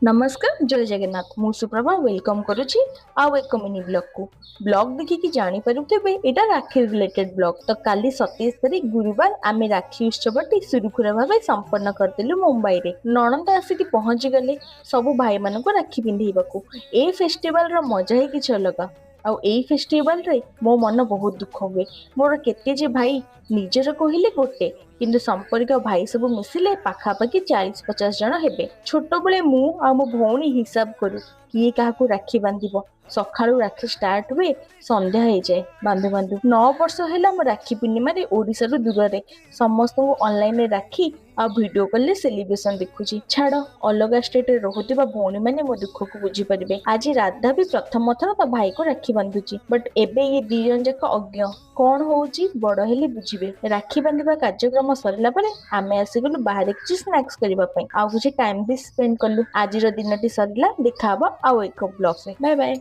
ନମସ୍କାର, ଜୟ ଜଗନ୍ନାଥ। ମୁଁ ସୁପ୍ରଭା welcome କରୁଛି ଆଉ ଏକ ମିନି ବ୍ଲଗକୁ। ବ୍ଲଗ ଦେଖିକି ଜାଣିପାରୁଥିବେ, ଏଇଟା ରାକ୍ଷୀ ରିଲେଟେଡ୍ ବ୍ଲଗ। ତ କାଲି 27 ତାରିଖ ଗୁରୁବାର ଆମେ ରାକ୍ଷୀ ଉତ୍ସବଟି ସୁରୁଖୁରୁ ଭାବେ ସମ୍ପନ୍ନ କରିଦେଲୁ ମୁମ୍ବାଇରେ। ନଣନ୍ଦ ଆସିକି ପହଞ୍ଚିଗଲେ ସବୁ ଭାଇମାନଙ୍କୁ ରାକ୍ଷୀ ପିନ୍ଧେଇବାକୁ। ଏ ଫେଷ୍ଟିଭାଲର ମଜା ହିଁ କିଛି ଅଲଗା। ଆଉ ଏଇ ଫେଷ୍ଟିଭାଲରେ ମୋ ମନ ବହୁତ ଦୁଃଖ ହୁଏ। ମୋର କେତେ ଯେ ଭାଇ, ନିଜର କହିଲେ ଗୋଟେ, କିନ୍ତୁ ସମ୍ପର୍କୀୟ ଭାଇ ସବୁ ମିଶିଲେ ପାଖାପାଖି 40-50 ଜଣ ହେବେ। ଛୋଟବେଳେ ମୁଁ ଆଉ ମୋ ଭଉଣୀ ହିସାବ କରୁ କିଏ କାହାକୁ ରାକ୍ଷୀ ବାନ୍ଧିବ। ସକାଳୁ ରାକ୍ଷୀ ଷ୍ଟାର୍ଟ ହୁଏ, ସନ୍ଧ୍ୟା ହେଇଯାଏ ବାନ୍ଧୁ ବାନ୍ଧୁ। 9 ବର୍ଷ ହେଲା ମୁଁ ରାକ୍ଷୀ ପୂର୍ଣ୍ଣିମାରେ ଓଡ଼ିଶାରୁ ଦୂରରେ ସମସ୍ତଙ୍କୁ ଅନଲାଇନରେ ରାକ୍ଷୀ ଆଉ ଭିଡ଼ିଓ କଲରେ ସେଲିବ୍ରେସନ ଦେଖୁଛି। ଛାଡ଼, ଅଲଗା ଷ୍ଟେଟରେ ରହୁଥିବା ଭଉଣୀମାନେ ମୋ ଦୁଃଖକୁ ବୁଝିପାରିବେ। ଆଜି ରାଧା ବି ପ୍ରଥମ ଥର ତା ଭାଇକୁ ରାକ୍ଷୀ ବାନ୍ଧୁଛି। ବଟ୍ ଏବେ ଇଏ ଦି ଜଣ ଯାକ ଅଜ୍ଞ, କଣ ହଉଛି ବଡ ହେଲେ ବୁଝିବେ। ରାକ୍ଷୀ ବାନ୍ଧିବା କାର୍ଯ୍ୟକ୍ରମ ସରିଲା ପରେ ଆମେ ଆସିଗଲୁ ବାହାରେ କିଛି ସ୍ନାକ୍ସ କରିବା ପାଇଁ ଆଉ କିଛି ଟାଇମ ବି ସ୍ପେଣ୍ଡ କଲୁ। ଆଜିର ଦିନଟି ସରିଲା। ଦେଖାହବ ଆଉ ଏକ ବ୍ଲଗରେ। Bye bye.